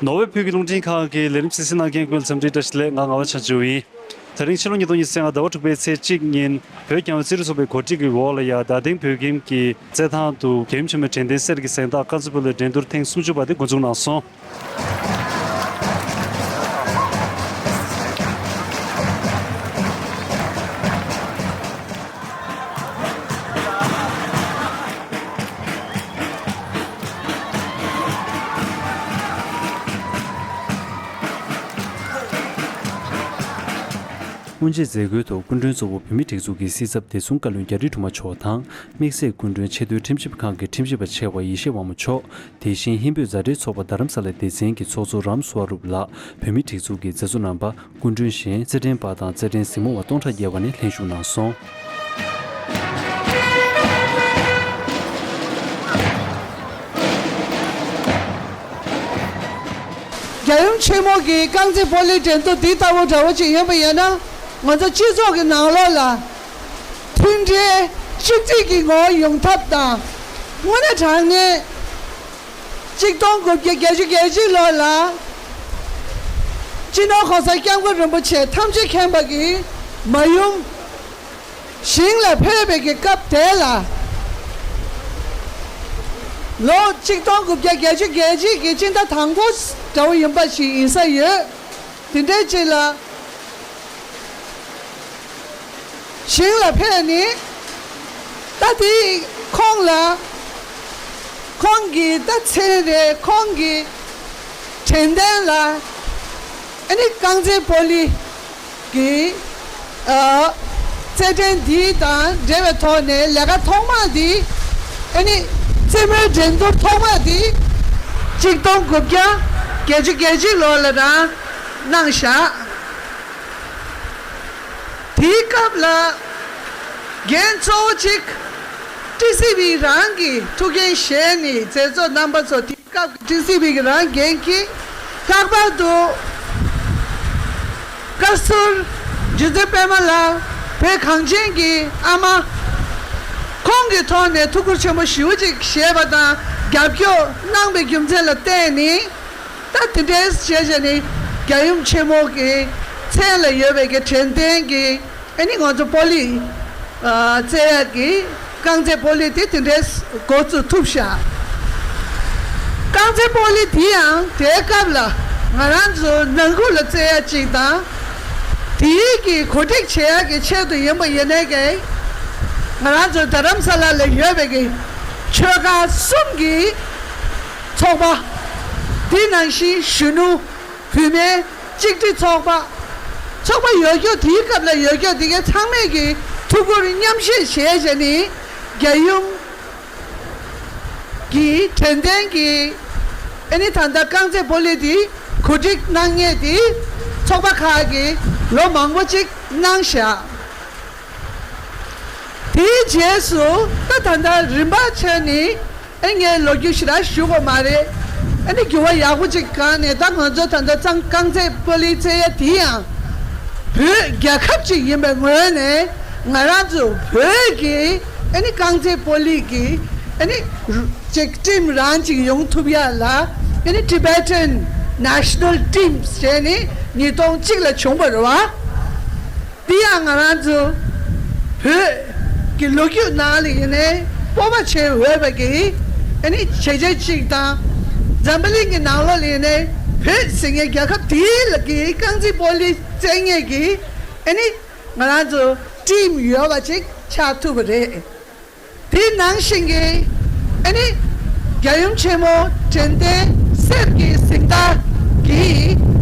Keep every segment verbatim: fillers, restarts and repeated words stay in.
ནོར་ཝེ་བོད་ཀྱི་རླུང་འཕྲིན་ཁང་གི་ལས་རིམ་གསན་གཟིགས་གནང་མཁན་སྐུ་ལ་འཚམས་འདྲི་བཀྲ་ཤིས་བདེ་ལེགས། ང་ངག་དབང་ཆང་ཆུ་ཡིན། དེ་རིང་ཕྱི་ལོ་ཉིས་སྟོང་ཉི་ཤུ་རྩ་ལྔ་ཟླ་བ་དྲུག་པའི་ཚེས་གཅིག་ཉིན་བོད་རྒྱལ་ཡོངས་རྩེད་རིགས་ཚོགས་པའི་གོ་སྒྲིག་གི་འོག་ལ་ཡ་རྡ་སྟེང་བོད་ཁྱིམ་གྱི་རྩེད་ཐང་དུ་རྒྱལ་ཡུམ་ཆེན་མོའི་དྲན་རྟེན་གསེར་གྱི་གཟེངས་རྟགས་རྐང་རྩེད་སྤོ་ལོའི་འགྲན་བསྡུར་ཐེངས་སུམ་ཅུ་པ་དེ་འགོ་འཛུགས་གནང་སོང་། སྔོན་ཆད་མཛད་སྒོའི་ཐོག་སྐུ་མགྲོན་གཙོ་བོ་བོད་མིའི་སྒྲིག་འཛུགས་ཀྱི་སྲིད་ཚབ་བདེ་སྲུང་བཀའ་བློན་རྒྱ་རི་སྒྲོལ་མ་མཆོག་དང་། དམིགས་བསལ་སྐུ་མགྲོན་ཆེས་མཐོའི་ཁྲིམས་ཞིབ་ཁང་གི་ཁྲིམས་ཞིབ་པ་ཆེ་བ་ཡེ་ཤེས་དབང་མོ་མཆོག་དེ་བཞིན་ཧིན་བོད་མཛའ་འབྲེལ་ཚོགས་པ་རྡ་རམ་ས་ལ་སྡེ་ཚན་གྱི་ཚོགས་གཙོ་རམ་སུ་བ་རུབ་ལགས། བོད་མིའི་སྒྲིག་འཛུགས་ཀྱི་མཛད་གཙོ་རྣམ་པ། སྐུ་མགྲོན་གཞན། རྩེད་འགྲན་པ་དང་རྩེད་འགྲན་གཟིགས་མོ་བ་སྟོང་ཕྲག་བརྒལ་བ་ནས་ལྷན་ཞུགས་གནང་སོང་། རྒྱལ་ཡུམ་ཆེན་མོ་གི་རྐང་རྩེད་སྤོ་ལོའི་འགྲན་བསྡུར་འདི་ལྟ་བུ་འདྲ་བོ་ཅིག་ཡིན་པ་ཡིན་ན། ང་ཚོ་སྤྱི་ཚོགས་ཀྱི་ནང་ལོགས་ལ་མཐུན་སྒྲིལ་གཅིག་སྒྲིལ་གྱི་ངོ་བོ་ཡོང་ཐབས་དང་། དངོས་གནས་དྲང་གནས་གཅིག་སྟོང་དགུ་བརྒྱ་བརྒྱད་ཅུ་གྱ་གཅིག་ལོ་ལ་སྤྱི་ནོར་༸གོང་ས་༸སྐྱབས་མགོན་རིན་པོ་ཆེ་ཐམས་ཅད་མཁྱེན་པ་གི་མ་ཡུམ་ཞིང་ལ་ཕེབས་པའི་གི་སྐབས་དེ་ལ། ལོ་གཅིག་སྟོང་དགུ་བརྒྱ་བརྒྱད་ཅུ་གྱ་གཅིག་གི་སྤྱི་ཟླ་དང་པོ་འདྲ་བོ་ཡིན་པ་ཞིག་ཡིན་ས་ཡོད། དེ་འདྲའི་ཅིག་ལ་ཞིང་ལ་ཕེབས་ནས། ད་དེ་ཁོང་ལ་ཁོང་གི་ད་མཚན་རེད། ཁོང་གི་དྲན་རྟེན་ལ་ཨ་ནི་རྐང་རྩེད་སྤོ་ལོ་གི་ཨ་རྩེད་འགྲན་འདི་དང་འབྲེལ་བའི་ཐོག་ནས་ལས་ཀ་ཐོག་མ་འདི། ཨ་ནི་རྩེད་མོའི་འགྲན་བསྡུར་ཐོག་མ་འདི་གཅིག་སྟོང་དགུ་བརྒྱ་བརྒྱད་ཅུ་གྱ་གཅིག་ལོ་ལ་རང་གནང་བཞག་དེའི་སྐབས་ལ་འགན་གཙོ་བོ་གཅིག་ཊི་སི་ཝི་རང་གི་ཐུགས་འགན་བཞེས་ནས་མཛད་གཙོ་རྣམ་པ་ཚོ་དེ། སྐབས་ཀྱི་ཊི་སི་ཝི་གི་རང་འགན་གྱིས་ལྷག་པར་དུ་བཀའ་ཟུར་རྗེ་བཙུན་པད་མ་ལགས། བོད་གངས་ཅན་གྱི་ཨ་མ། ཁོང་གི་ཐོག་ནས་ཐུགས་ཁུར་ཆེན་པོ་ཞེ་པོ་ཅིག་བཞེས་པ་དང་རྒྱབ་སྐྱོར་གནང་པའི་རྒྱུ་མཚན་ལ་བརྟེན་ནས། ད་དེ་འདྲའི་བྱས་བྱས་ནས་རྒྱལ་ཡུམ་ཆེན་མོ་གི་མཚན་ལ་ཡོད་པའི་གི་དྲན་རྟེན་གྱི། ཨ་ནི་ང་ཚོ་སྤོ་ལོ་ཨ་རྩེ་ཡག་གི་རྐང་རྩེད་སྤོ་ལོ་དེ་དེ་འདྲའི་འགོ་བཙུགས་ཐུབ་ཤག་རྐང་རྩེད་སྤོ་ལོ་དེ་ཡང་དེའི་སྐབས་ལ་ང་རང་ཚོ་ནང་ཁུལ་ལ་རྩེ་ཡག་ཅིག་དང་། དེའི་གི་གོ་སྒྲིག་བྱེད་ཡག་གི་ཆེད་དུ་ཡིན་པ་ཡིན་ནའི་གི། ང་རང་ཚོ་རྡ་རམ་ས་ལ་ལ་ཡོད་པའི་གི་ཆོལ་ཁ་གསུམ་གྱི་ཚོགས་པ། དེ་ནང་བཞིན་གཞོན་ནུ། བུད་མེད་གཅིག་སྒྲིལ་ཚོགས་པ། ཚོགས་པ་ཡོད་རྒྱུ་དེའི་སྐབས་ལ་ཡོད་རྒྱུ་དེ་གའི་ཚང་མས་ཀྱི་ཐུགས་ཁུར་མཉམ་བཞེས་བྱས་བྱས་ནས་རྒྱལ་ཡུམ་གྱི་དྲན་རྟེན་གྱི་ཨ་ནི་ད་ལྟ་རྐང་རྩེད་སྤོ་ལོ་དེ་གོ་སྒྲིག་གནང་མཁན་དེ་ཚོགས་པ་ཁག་གིས་ལོ་མང་པོ་ཅིག་གནང་བཞག་དེའི་རྗེས་སུ་ད་ད་ལྟ་རིམ་པ་བྱས་ནས། ཨེ་ངས་ལོ་རྒྱུས་ཞེ་དྲག་ཞུ་དགོས་མ་རེད། ཨ་ནི་འགྱུར་བ་ཡག་པོ་ཅིག་བཀང་ནས་ད་ང་ཚོ་ད་ལྟ་གཙང་རྐང་རྩེད་སྤོ་ལོའི་རྩེ་ཡ་དེ་ཡང་བོད་རྒྱལ་ཁབ་ཅིག་ཡིན་པའི་ངོས་ནས་ང་རང་ཚོ་བོད་ཀྱི་ཨ་ནི་རྐང་རྩེད་སྤོ་ལོ་གི་ཨ་ནི་རུ་ཅིག་ཊིམ་རང་ཅིག་ཡོང་ཐུབ་ཡ་ལ་ཨ་ནི་Tibetan National Team ཟེར་ནས་ཉིས་སྟོང་གཅིག་ལ་བྱུང་བ་རེད་བ། དེ་ཡང་ང་རང་ཚོ་བོད་ཀྱི་ལོ་རྒྱུས་ནང་ལ་ཡིན་ནའི་སྤོབས་པ་བྱེད་འོས་པ་གི་ཨ་ནི་བྱས་རྗེས་གཅིག་དང་། འཛམ་བུ་གླིང་གི་ནང་ལོགས་ལ་ཡིན་ནའི་བོད་ཟེར་མཁན་རྒྱལ་ཁབ་དེའི་ལ་གི་རྐང་རྩེད་སྤོ་ལོ་རྩེད་མཁན་གྱི་ཨ་ནི་ང་རང་ཚོ་ཊིམ་ཡོད་པ་ཅིག་ཆགས་ཐུབ་པ་རེད། དེ་ནང་བཞིན་གྱི་ཨ་ནི་རྒྱལ་ཡུམ་ཆེན་མོ་དྲན་རྟེན་གསེར་གྱི་གཟེངས་རྟགས་ཀྱི་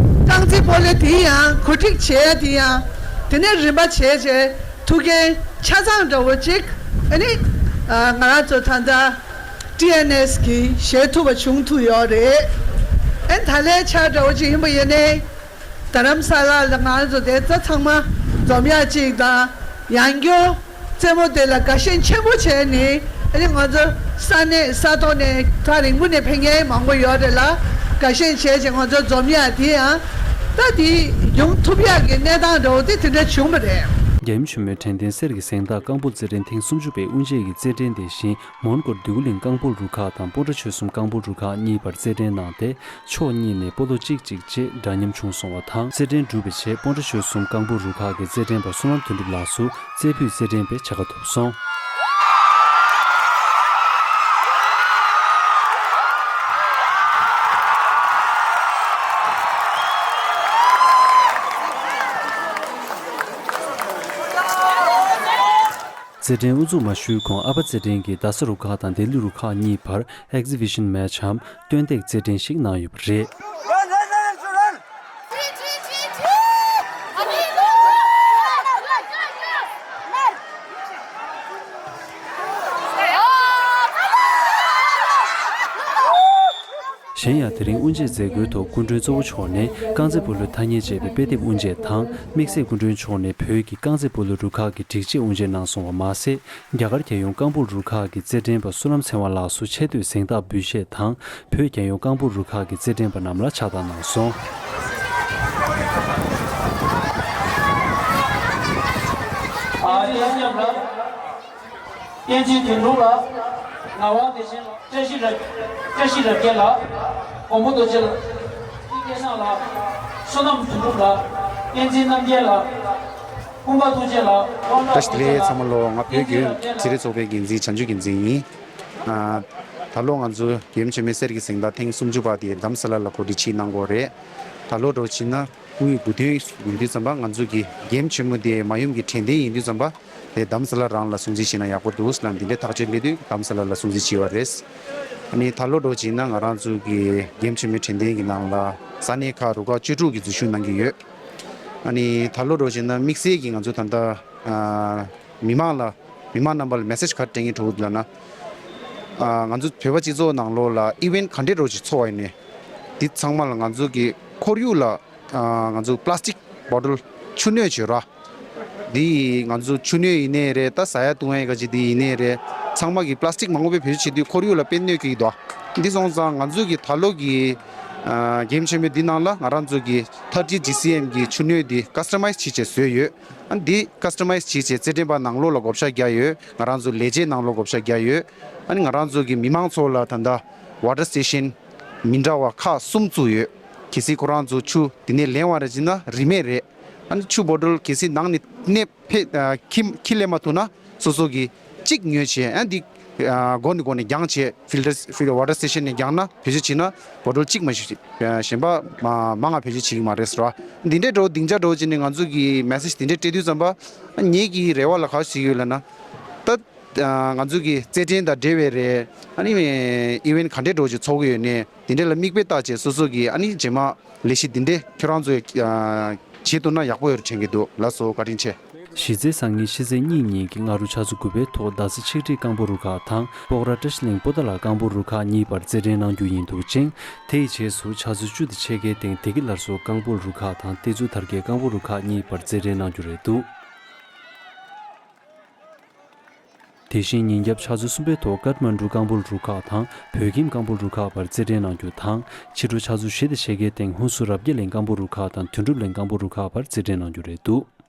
རྐང་རྩེད་སྤོ་ལོ་དེ་ཡང་གོ་སྒྲིག་བྱས་དེ་ཡང་དེ་ནས་རིམ་པ་བྱས་བྱས་ཐུགས་འགན་ཆ་ཚང་འདྲ་བོ་ཅིག་ཨ་ནི་ང་རང་ཚོ་ད་ལྟ་ཊི་ཨེན་ཨེས་གིས་བཞེས་ཐུབ་པ་བྱུང་ཐུབ་ཡོད་རེད། ཨ་ནི་ད་ལན་ཆ་འདྲ་བོ་ཅིག་ཡིན་པ་ཡིན་ནའི། རྡ་རམ་ས་ལ་ལ་ང་ཚོ་དེ་ཚོ་ཚང་མ་འཛོམས་ཡག་ཅིག་དང་། ཡང་སྐྱར་རྩེད་མོ་དེ་ལ་དགའ་ཞེན་ཆེན་པོ་བྱས་ནས་ཨ་ནི་ང་ཚོ་ས་གནས་ས་ཐོག་ནས་ཐག་རིང་པོ་ནས་ཕེབས་མཁན་མང་པོ་ཡོད་རེད་ལ། དགའ་ཞེན་བྱས་བྱས་ང་ཚོ་འཛོམས་ཡག་དེ་ཡང་ད་དེ་ཡོང་ཐུབ་ཡག་གི་གནས་སྟངས་འདྲ་བོ་དེ་དེ་འདྲ་བྱུང་བ་རེད། རྒྱལ་ཡུམ་ཆེན་མོའི་དྲན་རྟེན་གསེར་གྱི་གཟེངས་རྟགས་རྐང་སྤོལ་རྩེད་འགྲན་ཐེངས་སུམ་ཅུ་པའི་དབུ་འབྱེད་ཀྱི་རྩེད་འགྲན་དེ་བཞིན་མོན་གྷོར་བདུད་གླིང་རྐང་སྤོལ་རུ་ཁག་དང་སྤོན་ཊ་ཆོལ་གསུམ་རྐང་སྤོལ་རུ་ཁག་གཉིས་བར་རྩེད་འགྲན་གནང་སྟེ། ཕྱོགས་གཉིས་ནས་སྤོ་ལོ་གཅིག་གཅིག་བཅས་འདྲ་མཉམ་བྱུང་སོང་བ་དང་། རྩེད་འགྲན་གྲུབ་པའི་རྗེས་སྤོན་ཊ་ཆོལ་གསུམ་རྐང་སྤོལ་རུ་ཁག་གི་རྩེད་འགྲན་པ་བསོད་ནམས་དོན་གྲུབ་ལགས་སུ་རྩེ་ཕུད་རྩེད་འགྲན་པའི་བྱ་དགའ་ཐོབ་སོང་། རྩེད་འགྲན་དབུ་འཛུགས་མ་ཞུས་གོང་ཨ་ཕ་རྩེད་འགྲན་གྱིས་རྡ་ས་རུ་ཁག་དང་ལྡི་ལི་རུ་ཁག་གཉིས་བར་ཨེག་ཛི་བི་ཤན་མེ་ཆམ་སྟོན་སྟེགས་རྩེད་འགྲན་ཞིག་གནང་ཡོད་པ་རེད། གཞན་ཡང་དེ་རིང་དབུ་འབྱེད་མཛད་སྒོའི་ཐོག་སྐུ་མགྲོན་གཙོ་བོ་མཆོག་ནས་རྐང་རྩེད་སྤོ་ལོའི་ཐ་སྙད་ཅེས་པའི་དཔེ་དེབ་དབུ་འབྱེད་དང་། དམིགས་བསལ་སྐུ་མགྲོན་མཆོག་ནས་བོད་ཀྱི་རྐང་རྩེད་སྤོ་ལོ་རུ་ཁག་གི་སྒྲིག་ཆས་དབུ་འབྱེད་གནང་སོང་བ་མ་ཟད། རྒྱ་གར་རྒྱལ་ཡོངས་རྐང་སྤོལ་རུ་ཁག་གི་རྩེད་འགྲན་པ་བསོད་ནམས་ཚེ་དབང་ལགས་སུ་ཆེ་བསྟོད་གཟེངས་རྟགས་འབུལ་བཞེས་དང་། བོད་རྒྱལ་ཡོངས་རྐང་སྤོལ་རུ་ཁག་གི་རྩེད་འགྲན་པ་རྣམས་ལ་ཕྱག་རྟགས་གནང་སོང་། ཨ་རི་ཡ་མཉམ་ལ། བསྟན་འཛིན་དོན་གྲུབ་ལགས། ངག་དབང་བདེ་ཆེན་ལགས། བཀྲ་ཤིས་རབ། བཀྲ་ཤིས་རབ་རྒྱས་ལགས། མགོན་པོ་རྡོ་རྗེ་ལགས། སྐལ་བཟང་ལགས། བསོད་ནམས་དོན་གྲུབ་ལགས། བསྟན་འཛིན་རྣམ་རྒྱལ་ལགས། ཀུན་དགའ་ཐུགས་རྗེ་ལགས། བཀྲ་ཤིས་བདེ་ལེགས་ཚང་མ་ལོ། ང་བོད་རྒྱལ་ཡོངས་རྩེད་རིགས་ཚོགས་པའི་འགན་འཛིན་བྱང་ཆུབ་རྒྱལ་མཚན་ཡིན། ཨ། ད་ལོ་ང་ཚོ་རྒྱལ་ཡུམ་ཆེན་མོའི་གསེར་གྱི་གཟེངས་རྟགས་ཐེངས་སུམ་ཅུ་པ་དེ་རྡ་རམ་ས་ལ་ལ་གོ་སྒྲིག་བྱེད་གནང་གི་ཡོད་རེད། ད་ལོ་འདྲ་བྱས་ན། དབུས་འགོ་སྟོན་ཡིན་དུས་ཙམ་པ་ང་ཚོ་གི་རྒྱལ་ཡུམ་ཆེན་མོ་དེ་མ་ཡུམ་གྱི་དྲན་རྟེན་ཡིན་དུས་ཙམ་པ་དེ་རྡ་རམ་ས་ལ་རང་ལ་སྲུང་བརྩི་བྱས་ན་ཡག་པོ་འདུག་ལབ་འདི་འདྲའི་ཐག་གཅོད་སླེབས་དུས་རྡ་རམ་ས་ལ་ལ་སྲུང་བརྩི་བྱས་པ་རེད། ཨ་ནི་ད་ལོ་འདྲ་བྱས་ན་ང་རང་ཚོ་གི་རྒྱལ་ཡུམ་ཆེན་མོའི་དྲན་རྟེན་གྱི་ནང་ལ་ས་གནས་ཁག་རུ་ཁག་བཅུ་དྲུག་གིས་འཛུལ་ཞུགས་གནང་གི་ཡོད། ཨ་ནི་ད་ལོ་འདྲ་བྱས་ན་དམིགས་བསལ་གྱི་ང་ཚོ་ད་ལྟ་ཨ་མི་མང་ལ་མི་མང་རྣམ་པ་ལ་མེ་སེ་ཇི་ག་རེ་སྤྲད་མཁན་འདྲ་བོ་འདུག་ལབ་ན། ཨ་ང་ཚོ་བོད་པ་སྤྱི་ཚོགས་ནང་ལོགས་ལ་ཨི་ཝེན་ཊི་ག་འདྲས་འདྲ་བོ་ཞིག་ཚོགས་པ་ཡིན་ནའི་འདི་ཚང་མ་ལ་ང་ཚོ་གི་ཁོར་ཡུག་ལ། ཨ་ང་ཚོ་པ་ལ་སི་ཊིག་བོ་ཊལ་ཆུ་སྣོད་བྱོས་ར། འདི་ང་ཚོ་ཆུ་སྣོད་ཡིན་ནའི་རེད། ད་ཟ་ཡ་བཏུང་ཡ་ག་ཅིག་འདི་ཡིན་ནའི་རེད། ཚང་མ་གི་པ་ལ་སི་ཊིག་མང་པོ་དཔེ་བེད་སྤྱོད་བྱེད་དུས་ཁོར་ཡུག་ལ་དཔེ་གནོད་སྐྱེལ་གྱི་འདུག་འདི་སོང་ཙང་ང་ཚོ་གི་ད་ལོ་གི་ཨ་རྒྱལ་ཡུམ་ཆེན་མོའི་འདི་ནང་ལ་ང་རང་ཚོ་གི་ཐར་ཊི་ཇི་སི་ཨེམ་གི་ཆུ་སྣོད་འདི་ཀ་སི་ཊ་མའི་ཛི་བྱས་བཟོས་ཡོད། ཨ་འདི་ཀ་སི་ཊ་མའི་ཛི་བྱས་རྩེད་འགྲན་པ་ནང་ལོགས་ལ་བགོ་བཤའ་རྒྱག་ཡོད། ང་རང་ཚོ་ལས་བྱེད་ནང་ལོགས་བགོ་བཤའ་རྒྱག་ཡོད། ཨ་ནི་ང་རང་ཚོ་གི་མི་མང་ཚོ་ལ་ད་ལྟ་ཝ་ཊར་སི་ཊེ་ཤན་མི་འདྲ་བ་ཁག་གསུམ་བཙུགས་ཡོད། གལ་སྲིད་ཁོ་རང་ཚོ་ཆུ་འདི་ནས་ལེན་པ་རེད་ཅེ་ན་རིན་མེད་རེད། ཨ་ནི་ཆུ་བོ་ཊལ་གལ་སྲིད་ནང་ནས་གནས་ཕེ་ཨ་ཁྱི་ཁྱི་ལེན་མ་ཐུབ་ན་སོ་སོ་གི་གཅིག་ཉོས་བྱས། ཨ་འདི་ཨ་སྒོ་ནས་སྒོ་ནས་རྒྱང་བྱས། ཕིལ་ཊར་ཕིལ་ཊར་ཝ་ཊར་སི་ཊེ་ཤན་ནས་རྒྱང་ན་བེད་སྤྱོད་བྱས་ན་བོ་ཊལ་གཅིག་མ་གཞི་གཞན་པ་མ་མང་ང་བེད་སྤྱོད་བྱེད་ཀྱི་མ་རེད་ཟེར་བ། འདི་འདྲའི་འགྲོ་སྡིངས་ཆ་འགྲོ་བྱས་ནས་ང་ཚོ་གི་མེ་སེ་ཇི་འདི་འདྲའི་སྤྲད་དུས་ཙམ་པ་ངེད་ཀྱི་རེ་བ་ལ་ག་རེ་བྱེད་ཀྱི་ཡོད་ལབ་ན། ད་ང་ཚོ་གི་རྩེད་འགྲན་དང་འབྲེལ་བའི་རེད། ཨ་ནི་ཨི་ཝེན་ཊི་ག་འདྲས་འགྲོ་བྱས་ཚོགས་ཀྱི་ཡོད་ནས་འདི་འདྲ་ལ་མིག་དཔེ་བལྟས་བྱས་སོ་སོ་གི་ཨ་ནི་རྗེས་མ་ལས་གཞི་འདི་འདྲས་ཁྱོད་རང་ཚོས་ཨ་བྱེད་ཐུབ་ན་ཡག་པོ་ཡོད་དྲན་གྱི་འདུག་ལགས་སོ། བཀའ་དྲིན་ཆེ། གཞི་རྩའི་སང་ཉིན་ཕྱི་ཚེས་གཉིས་ཉིན་གྱི་སྔ་དྲོ་ཆུ་ཚོད་དགུ་པའི་ཐོག་རྡ་ས་ཆིག་སྒྲིལ་རྐང་སྤོལ་རུ་ཁག་དང་སྤོག་ར་བཀྲ་ཤིས་གླིང་སྤོ་ཏ་ལ་རྐང་སྤོལ་རུ་ཁག་གཉིས་བར་རྩེད་འགྲན་གནང་རྒྱུ་ཡིན་འདུག་ཅིང་། དེའི་རྗེས་སུ་ཆུ་ཚོད་བཅུ་དང་ཕྱེད་ཀའི་སྟེང་བདེ་སྐྱིད་སླར་གསོ་རྐང་སྤོལ་རུ་ཁག་དང་གཏེར་མཛོད་དར་རྒྱས་རྐང་སྤོལ་རུ་ཁག་གཉིས་བར་རྩེད་འགྲན་གནང་རྒྱུ་རེད་འདུག་དེ་བཞིན་ཉིན་རྒྱབ་ཆུ་ཚོད་གསུམ་པའི་ཐོག་ཀཏ་མན་ཌུ་རྐང་སྤོལ་རུ་ཁག་དང་བོད་ཁྱིམ་རྐང་སྤོལ་རུ་ཁག་བར་རྩེད་འགྲན་གནང་རྒྱུ་དང་། ཕྱི་དྲོ་ཆུ་ཚོད་བཞི་དང་ཕྱེད་ཀའི་སྟེང་ཧུན་སུར་རབ་རྒྱས་གླིང་རྐང་སྤོལ་རུ་ཁག་དང་དོན་གྲུབ་གླིང་རྐང་སྤོལ་རུ་ཁག་བར་རྩེད་འགྲན་གནང་རྒྱུ་རེད་འདུག